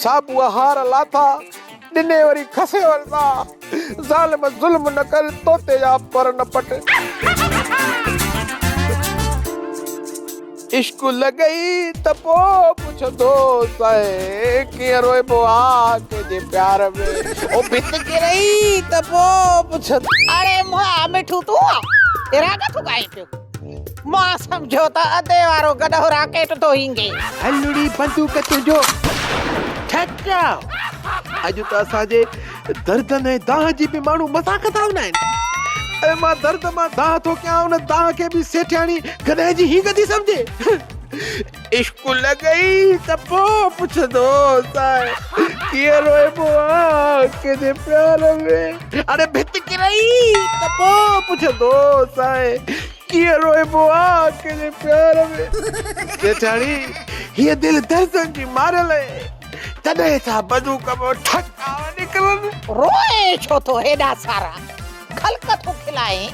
صابوء هار لاٿا، ڏني وري کسي ورتا. ظالم ظلم نه ڪر، طوطي جا پر نه پٽ. عشق لڳئي ته پو پڇندو سائين، ڪيئن روئبو آ ڪنهن جي پيار ۾. او ڀت ڪرئي ته پو پڇندو. اڙي مئا مٺو تون آ، راڳ ٿو ڳائين پيو. مان سمجهيو ته ادي وارو گڏهه راڪيٽ ٿو هينگي. هلڙي بندوق تنهنجو ٺڪاء. اڄ ته اسان جي دردن ۽ دانهن جي به ماڻهو مذاق ٿا بنائين. اڙي مان درد مان دانهن ٿو ڪيان ان دانهن کي به سيٺياڻي گڏهه جي هينگ ٿي سمجهي. عشق لڳئي ته پوء پڇندو سائين ڪيئن روئبو آ ڪنهن جي پيار ۾. اڙي ڀت ڪرئي ته پوء پڇندو سائين ڪيئن روئبو آ ڪنهن جي پيار ۾. سيٺياڻي هيء دل دردن جي ماريل اهي تڏهن ٿا بندوق مان ٺڪاء نڪرن. روئين ڇو ٿو هيڏا سارا خلق ٿو کلائين.